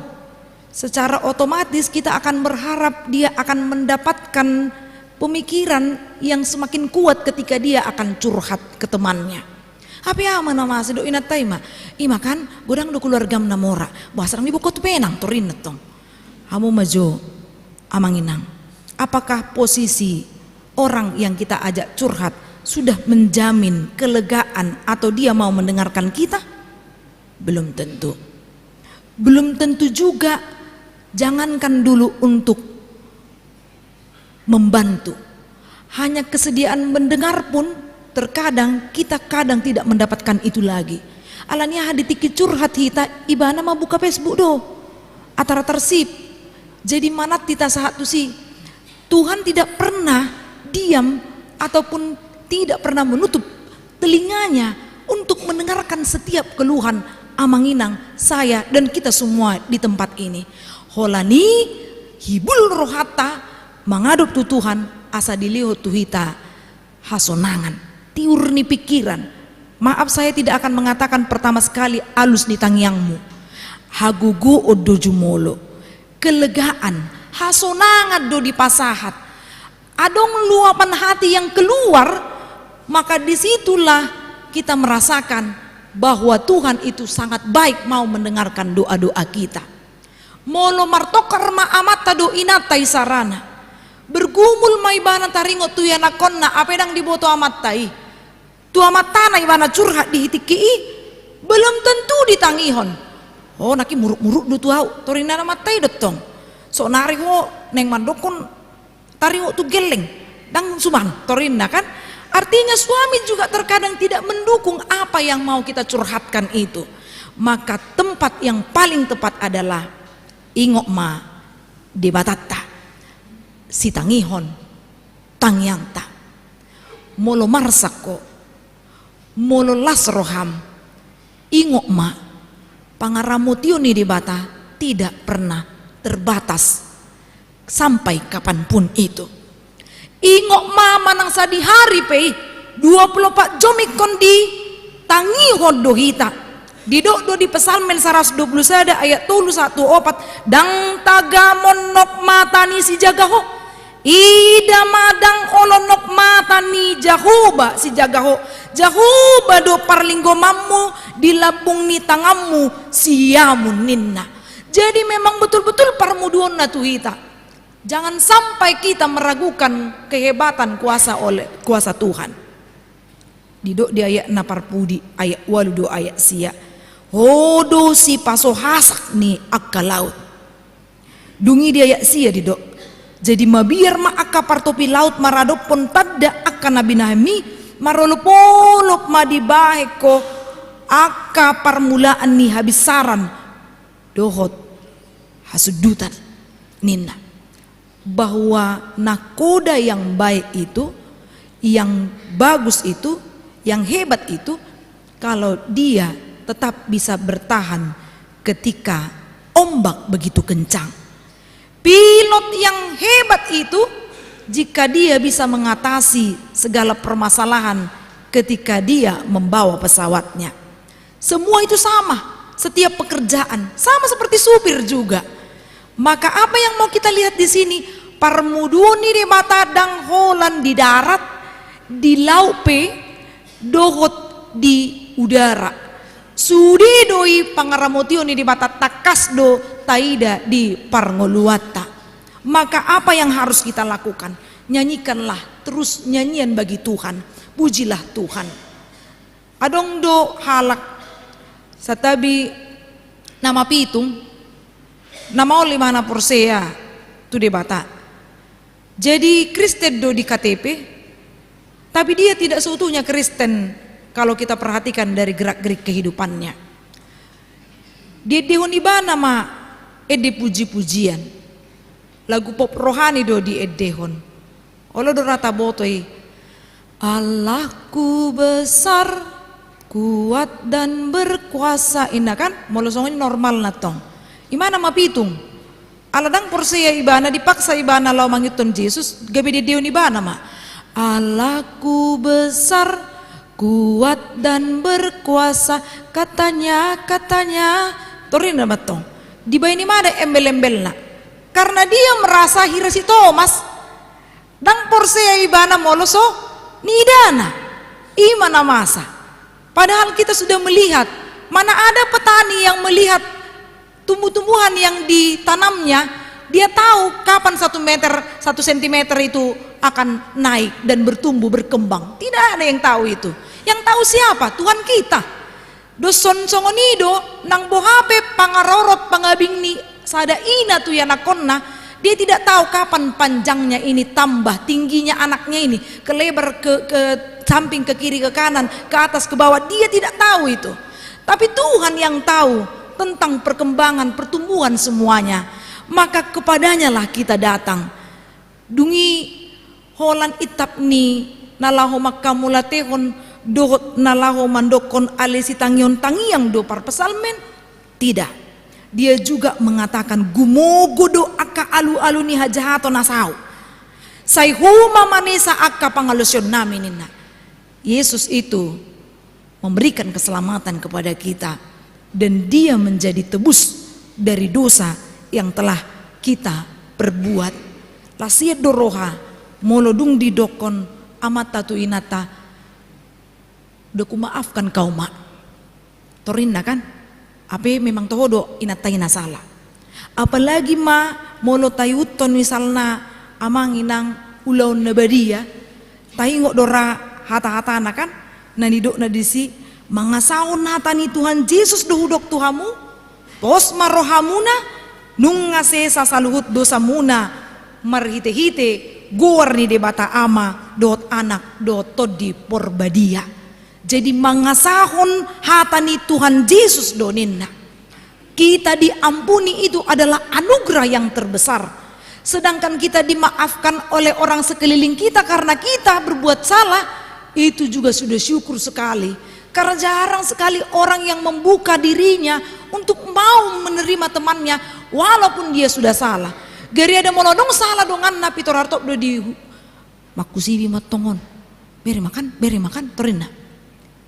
Secara otomatis kita akan berharap dia akan mendapatkan pemikiran yang semakin kuat ketika dia akan curhat ke temannya. Hape aha ma na masa, didok inanta i ma, ima kan, godang do keluargam na mora, boasa dang diboan ho tu penang, tor inna antong. Hamu ma jo, amang inang. Apakah posisi orang yang kita ajak curhat sudah menjamin kelegaan atau dia mau mendengarkan kita? Belum tentu. Belum tentu juga, jangankan dulu untuk membantu. Hanya kesediaan mendengar pun terkadang kita kadang tidak mendapatkan itu lagi. Alani aha, di tingki curhat hita, ibana mambuka Facebook do. Atar-atar sip. Jadi manat hita sahat tusi. Tuhan tidak pernah diam ataupun tidak pernah menutup telinganya untuk mendengarkan setiap keluhan amang inang, saya, dan kita semua di tempat ini. Holan i hibul rohanta mangadop tu Tuhan asa dilehon tu hita hasonangan, tiur ni pikiran. Maaf, saya tidak akan mengatakan pertama sekali alus ni tangiangmu. Hagogoon do jumolo. Kelegaan, hasonangan do dipasahat. Adong luapan hati yang keluar, maka disitulah kita merasakan bahwa Tuhan itu sangat baik mau mendengarkan doa-doa kita. Molo martongkar ma amanta dohot inanta isarana, bergumul ma ibana taringot tu ianakhonna, hape dang diboto amanta i. Tu amantana ibana curhat di tingki i, belum tentu ditangihon. Ho, nangkin muruk-muruk do tu au, tor inna amanta i do antong. Saonari ho naeng mandokkon taringot tu gelleng, dang suman, tor inna kan. Artinya suami juga terkadang tidak mendukung apa yang mau kita curhatkan itu. Maka tempat yang paling tepat adalah ingot ma Debatanta, sitangihon tangiangta. Molo marsak ho, molo las roham, ingot ma, pangaramotion ni Debata tidak pernah terbatas sampai kapanpun itu. Ingot ma, manang sadihari pe i, dua puluh opat jom ingkon ditangihon do hita. Didok do di Psalmen saratus dua puluh sada ayat tolu sahat tu opat, dang tagamon nok mata ni sijaga ho. Ida ma dang olo nok mata ni Jahowa sijaga ho. Jahowa do parlinggomanmu, di lambung ni tanganmu siamun, ninna. Jadi memang betul-betul parmuduonna tu hita. Jangan sampai kita meragukan kehebatan kuasa oleh, kuasa Tuhan. Didok di ayat na parpudi, ayat ualu dohot ayat sia. Ho do sipasohasak ni angka laut. Dung i di ayat sia didok. Jadi mabiar ma angka partopi laut maradophon tanda angka na binahenmi, marolopolop ma dibahen ho angka parmulaan ni habinsaran. dohot hasundutan ninna. Bahwa nakoda yang baik itu, yang bagus itu, yang hebat itu, kalau dia tetap bisa bertahan ketika ombak begitu kencang. Pilot yang hebat itu jika dia bisa mengatasi segala permasalahan ketika dia membawa pesawatnya. Semua itu sama, setiap pekerjaan sama seperti supir juga. Maka apa yang mau kita lihat di sini? Parmuduon ni Debata ndang holan di darat, di laut pe, dohot di udara. Sude do i pangaramotion ni Debata, tangkas do taida di parngoluanta. Maka apa yang harus kita lakukan? Nyanyikanlah terus nyanyian bagi Tuhan. Pujilah Tuhan. Adong do halak, santabi na mapitung, na maol ibana porsea tu Debata. Jadi Kristen do di K T P, tapi dia tidak seutuhnya Kristen kalau kita perhatikan dari gerak-gerik kehidupannya. Diendehon ibana ma ende puji-pujian. Lagu pop rohani do diendehon. Olo do ra taboto i, "Allahku besar, kuat dan berkuasa," inna kan? Molo songon i normalna tong. Ibana mapitung. Ala ndang porsea ibana, dipaksa ibana laho mangihuthon Jesus, gabe diendehon ibana ma, "Allahku besar, kuat dan berkuasa, katanya, katanya." Torinna ma tong. Dibaen ibana embel-embelna. Karena dia merasa hira si Tomas. Ndang porsea ibana molo so niidana. I ma na masa. Padahal kita sudah melihat, mana ada petani yang melihat tumbuh-tumbuhan yang ditanamnya, dia tahu kapan satu meter, satu sentimeter itu akan naik dan bertumbuh, berkembang. Tidak ada yang tahu itu. Yang tahu siapa? Tuhan kita. Dos songon i do, nang boha pe pangarorot pangabing ni sada ina tu ianakhonna, dia tidak tahu kapan panjangnya ini tambah, tingginya anaknya ini, ke lebar, ke, ke samping, ke kiri, ke kanan, ke atas, ke bawah, dia tidak tahu itu. Tapi Tuhan yang tahu tentang perkembangan, pertumbuhan semuanya. Maka kepadanyalah kita datang. Dung i holan intap ni na laho manghamuliatehon dohot na laho mandokkon ale sitangihon tangiang do parpsalmen? Tidak. Dia juga mengatakan, "Gumogo do angka alu-alu ni hajahaton na saut. Sai Ho ma manesa angka pangalaosionnami," ninna. Yesus itu memberikan keselamatan kepada kita, dan Dia menjadi tebus dari dosa yang telah kita perbuat. Las sian do roha molo dung didokkon amanta tu inanta, "Sudah kumaafkan kau, Mak." Torinna kan? Hape memang toho do inanta i na sala. Apalagi ma molo taihuthon misalna amang inang ulaon na badia, taingot do ra hata-hatana kan? Na nidokna disi, "Mangasahon hata ni Tuhan Jesus do hudok tu hamu, pos ma rohamuna, nunga sesa saluhut dosamuna marhite-hite goar ni Debata Ama dohot Anak dohot Tondi Porbadia." Jadi mangasahon hata ni Tuhan Jesus do ninna. Kita diampuni itu adalah anugerah yang terbesar. Sedangkan kita dimaafkan oleh orang sekeliling kita karena kita berbuat salah, itu juga sudah syukur sekali. Karena jarang sekali orang yang membuka dirinya untuk mau menerima temannya walaupun dia sudah salah. Gariada molo adong salah donganna, pintor artop do di mangkusibi ma tong on. "Bere ma kan, bere ma kan," torinna.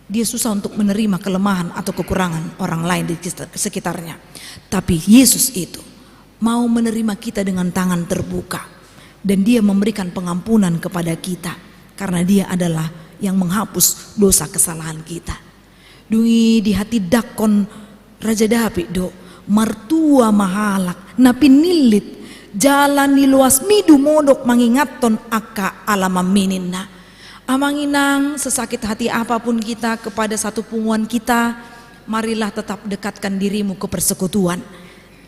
Dia susah untuk menerima kelemahan atau kekurangan orang lain di sekitar-, sekitarnya. Tapi Yesus itu mau menerima kita dengan tangan terbuka. Dan Dia memberikan pengampunan kepada kita. Karena Dia adalah yang menghapus dosa kesalahan kita. Dung i dihatindangkon Raja Daud do, "Martua ma halak na pinillit jala niloasmi dumodok mangingathon angka alamanmi," ninna. Amang inang, sesakit hati apapun kita kepada satu punguan kita, marilah tetap dekatkan dirimu ke persekutuan.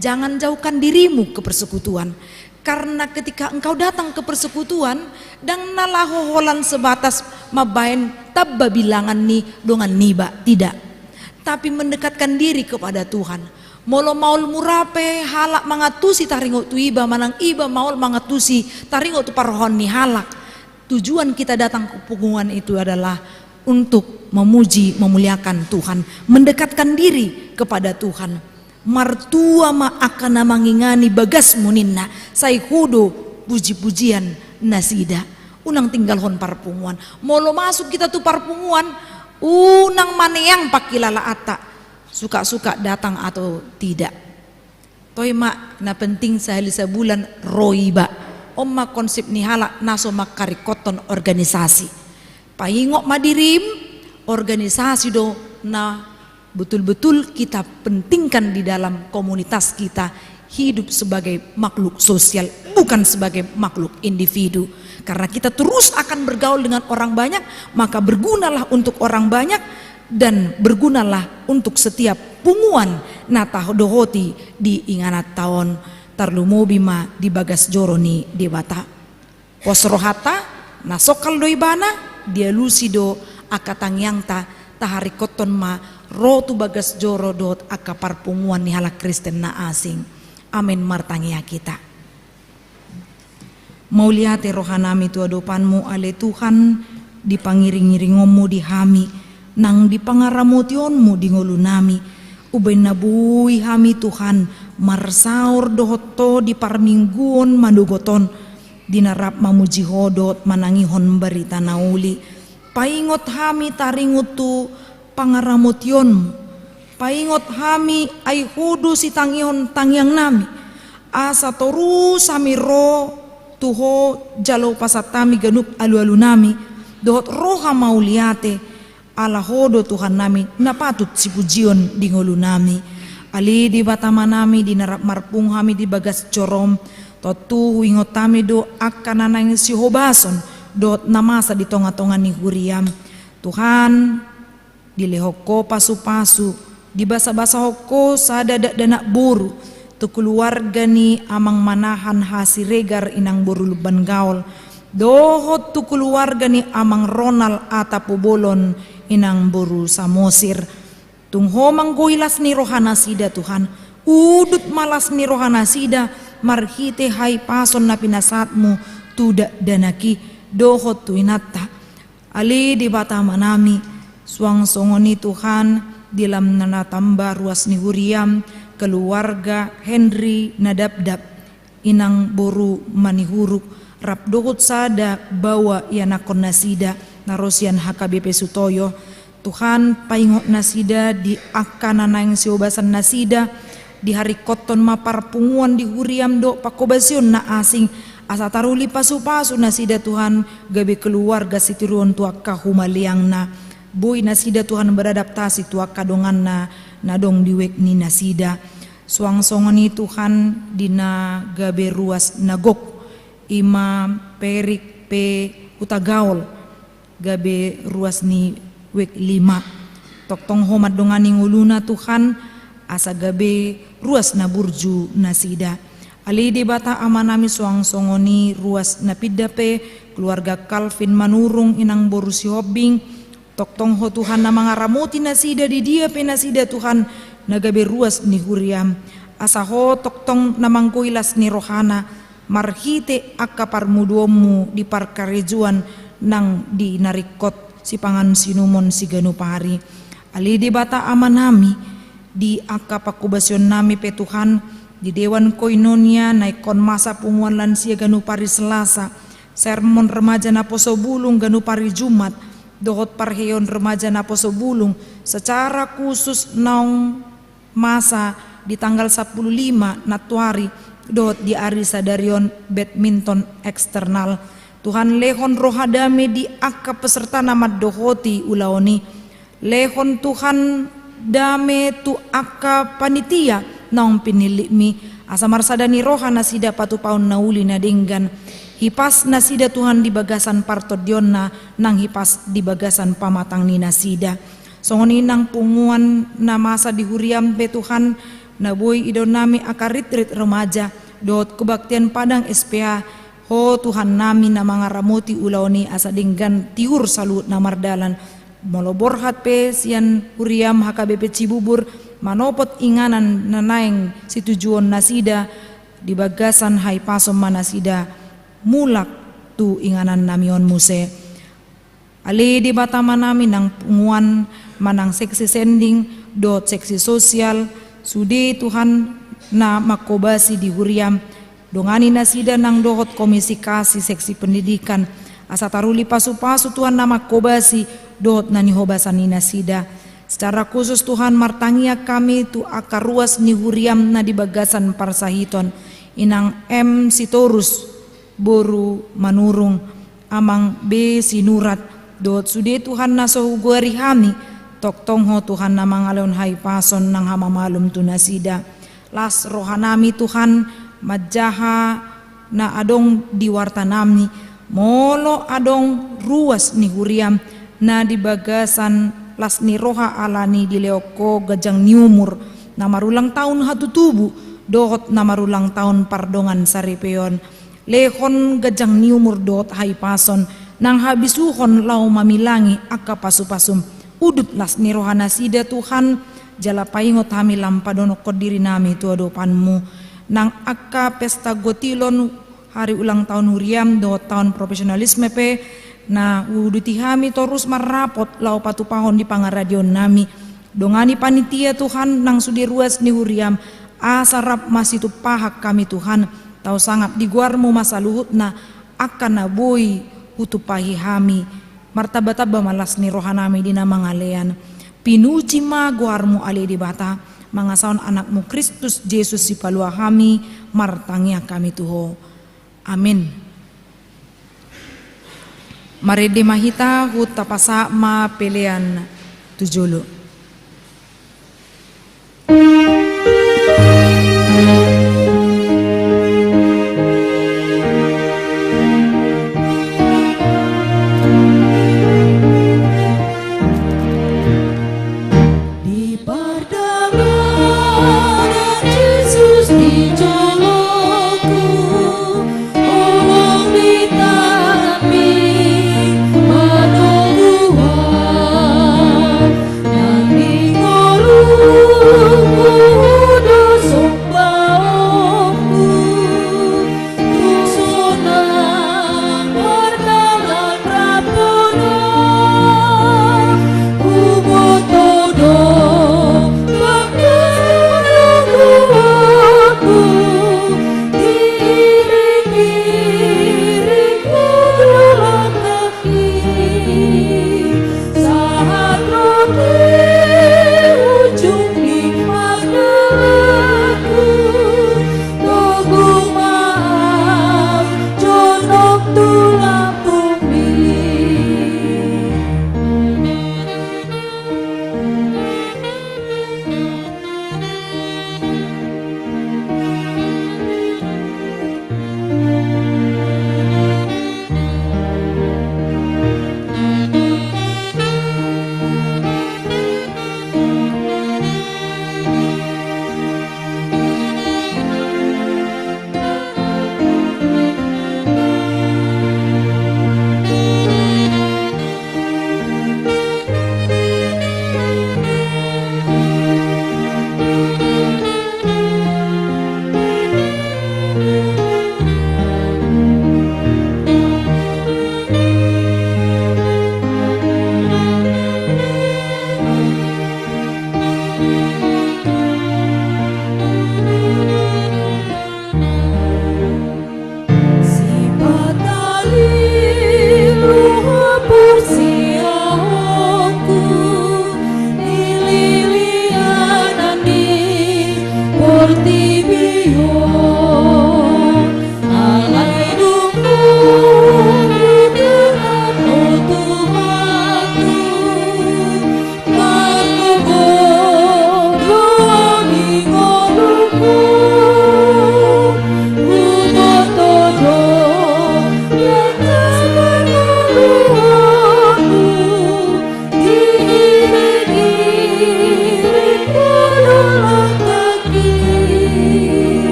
Jangan jauhkan dirimu ke persekutuan. Karena ketika engkau datang ke persekutuan, ndang na laho holan sebatas mambaen tamba bilangan ni dongan niba, tidak. Tapi mendekatkan diri kepada Tuhan. Molo maol mura pe halak mangantusi taringot tu iba, manang iba maol mangantusi taringot tu parrohaon ni halak. Tujuan kita datang ke punguan itu adalah untuk memuji, memuliakan Tuhan, mendekatkan diri kepada Tuhan. Martua ma angka na mangingani bagasmu ninna, sai ho do puji-pujian nasida. Unang tinggalhon parpunguan. Molo masuk kita tu parpunguan, unang maneang pangkilalaanta, suka-suka datang atau tidak. Toe ma, na penting sahali sabulan ro iba. On ma konsep ni halak na so mangkaringkothon organisasi. Paingot ma dirim, organisasi do na betul-betul kita pentingkan di dalam komunitas kita hidup sebagai makhluk sosial, bukan sebagai makhluk individu. Karena kita terus akan bergaul dengan orang banyak, maka bergunalah untuk orang banyak dan bergunalah untuk setiap punguan na tadohoti di ingananta on, tarlumobi ma di bagas joro ni Debata. Pos rohanta, na songkal do ibana, dialusi do angka tangiangta, taharingkothon ma ro tu bagas joro dohot angka parpunguan ni halak Kristen na asing. Amen. Martangiang hita. Mauliate rohanami tu adopanmu, ale Tuhan, di pangiring-iringonmu di hami, nang di pangaramotionmu di ngolunami. Umbahen na boi hami, Tuhan, marsaor dohot Ho di parmingguon manogot on, di na rap mamuji Ho dohot manangihon barita na uli. Paingot hami taringot tu pangaramotionmu. Paingot hami, ai Ho do sitangihon tangiangnami. Asa torus hami ro tu Ho jalo pasahat hami ganup alualunami dohot roha mauliate. Ala Ho do Tuhannami na patut sipujion di ngolunami. Ale Debata Amanami, di na rap marpungu hami di bagas joroM, tontu huingot hami do angka na naeng sihobason dohot na masa di tonga-tonga ni huriaM. Tuhan, dilehon Ho pasu-pasu, dibasa-basahon Ho sada dakdanak boru tu keluarga ni Amang Manahan Hasiregar inang boru Lumban Gaol, dohot tu keluarga ni Amang Ronald Atapubolon inang boru Samosir. Tung Ho manggohi las ni rohanasida, Tuhan. Udut ma las ni rohanasida marhite hahipason na pinasahatMu tu dakdanak i dohot tu inanta. Ale Debata Amanami, suang songon i, Tuhan, di lam na tamba ruas ni huriaM, keluarga Henry Nadapdap inang boru Manihuruk, rap dohot sada baoa ianakhonnasida na ro sian H K B P Sutoyo. Tuhan, paingot nasida di angka na naeng sihobasan nasida, diharingkothon ma parpunguan di huriaM dohot panghobasion na asing, asa taruli pasu-pasu nasida, Tuhan, gabe keluarga sitiruon tu angka humaliangna. Boi nasida, Tuhan, beradaptasi tu angka donganna na adong di wijk ni nasida. Suang songon i, Tuhan, di na gabe ruas na gok, i ma Perik pe Hutagaol, gabe ruas ni wijk lima. Tongtong Ho mandongani ngoluna, Tuhan, asa gabe ruas na burju nasida. Ale Debata Amanami, suang songon i ruas na pinda pe, keluarga Calvin Manurung inang boru Sihombing. Tongtong Ho, Tuhan, na mangaramoti nasida di dia pe nasida, Tuhan, na gabe ruas ni huriaM. Asa Ho tongtong na manggohi las ni rohana marhite angka parmuduonMu di parkarejoan nang di na ringkot sipangan sinumon siganup ari. Ale Debata Amanami, di angka pangkobasionnami pe, Tuhan, di Dewan Koinonia na ingkon masa punguan lansia ganup ari Selasa, sermon remaja naposo bulung ganup ari Jumat, dohot parheheon remaja naposo bulung, secara khusus naung masa di tanggal sampulu lima nantuari, dohot di ari sadari on badminton eksternal. Tuhan, lehon roha dame di angka peserta na mandohoti ulaon i. Lehon, Tuhan, dame tu angka panitia naung pinillitMi, asa marsada ni roha nasida patupaon na uli na denggan. Hipas nasida, Tuhan, di bagasan partondionna, nang hipas di bagasan pamatang ni nasida. Songon i nang punguan na masa di huriaM pe, Tuhan, na boi idaonnami angka ritrit remaja dohot kebaktian Padang S P A. Ho Tuhannami na mangaramoti ulaon i, asa denggan tiur saluhut na mardalan. Molo borhat pe sian huriaM H K B P Cibubur, manopot inganan na naeng situjuon nasida, di bagasan hahipason ma nasida mulak tu inganan nami on muse. Ale Debata ma nami nang punguan manang seksi sending dohot seksi sosial, sude Tuhan na manghobasi di huriam, dongani nasida nang dohot komisi kasi seksi pendidikan, asa taruli pasupasu Tuhan na manghobasi dohot na nihobasan ni nasida. Secara khusus Tuhan martangiang hami tu angka ruas ni huriam na di bagasan parsahiton, Inang M Sitorus, boru Manurung, Amang B Sinurat, dohot sude Tuhan na so hugoari hami, tongtong Ho Tuhan na mangalehon hahipason nang hamamalum tu nasida. Las rohanami Tuhan, manjaha na adong di wartanami, molo adong ruas ni huriam na di bagasan las ni roha ala ni dilehon Ho ganjang ni umur, na marulang taon hatutubu, dohot na marulang taon pardongan saripeon. Lehon ganjang ni umur dohot hahipason, nang habisuhon laho mamilangi angka pasupasum. Udut las ni roha nasida Tuhan, jala paingot hami lam padonokkon dirinami tu adopanmu. Nang angka pesta gotilon, hari ulang taon huriam dohot taon profesionalisme pe, na huuduti hami torus marrapot laho patupahon di pangaradeonnami. Dongani panitia Tuhan nang sude ruas ni huriam, asa rap masitumpahan hami Tuhan, tahu sangap di goarmu ma saluhutna angka na boi hutumpahi hami, martambatamba ma las ni rohanami di na mangalean. Pinuji ma goarmu ale Debata, mangasahon anakmu Kristus Jesus sipalua hami, martangiang hami tu Ho. Amin. Marende ma hita, huhut tapasahat ma pelean tu jolo. Di pardalanan Jesus di joloku, holong ni tanganmi manoguhon.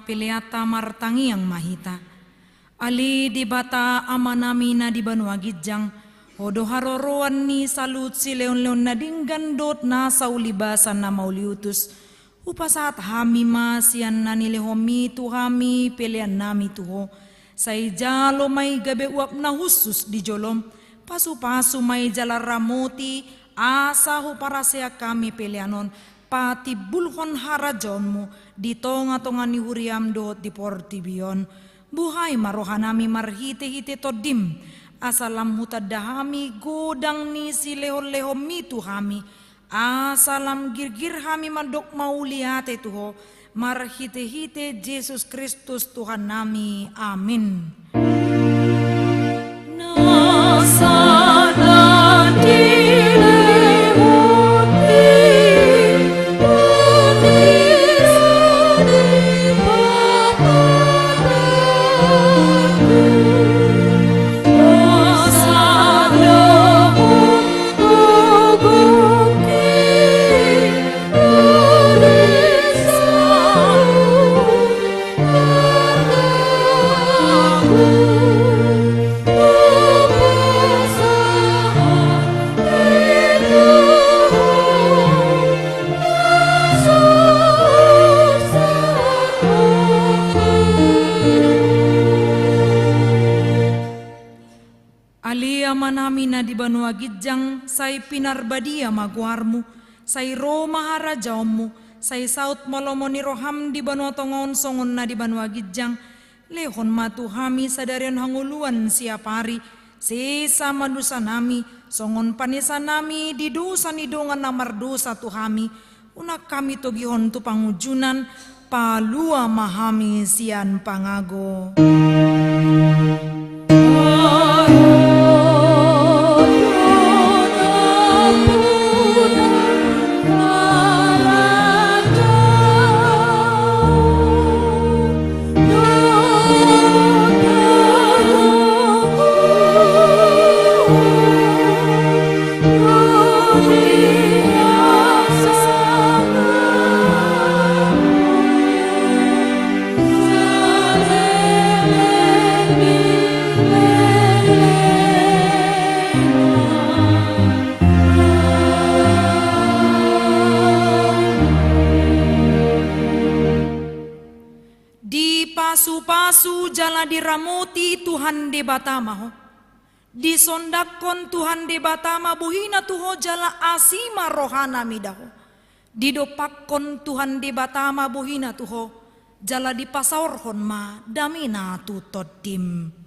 Peleanta martangiang ma hita. Ale Debata Amanami na di banua ginjang, Ho do haroroan ni saluhut silehonlehon na denggan dohot nasa ulibasan na mauliutus. Hupasahat hami ma sian na nilehonMi tu hami peleannami tu Ho. Sai jalo ma i gabe uap na hushus di joloM. Pasupasu ma i jala ramoti, asa huparaseak hami pelean on patimbulhon harajaonMu di tongatonga ni huriaM dohot di portibi on. Buhai ma rohanami marhitehite TondiM, asa lam hutanda hami godang ni silehonlehonMi tu hami, asa lam girgir hami mandok mauliate tu Ho, marhitehite Jesus Kristus Tuhannami. Amin. Ale Amanami na di banua ginjang, sai pinarbadia ma goarMu, sai ro ma harajaonMu, sai saut ma lomo ni rohaM di banua tonga on songon na di banua ginjang. Lehon ma tu hami sadari on hangoluan siap ari, sesa ma dosanami, songon panesanami di dosa ni dongan na mardosa tu hami, unang hami togihon tu pangunjunan, palua ma hami sian pangago. Dipasupasu jala diramoti Tuhan Debata ma ho. Disondangkon Tuhan Debata ma bohina tu ho jala asi ma rohana mida ho. Didompakkon Tuhan Debata ma bohina tu ho, jala dipasaorhon ma damena tu tondim.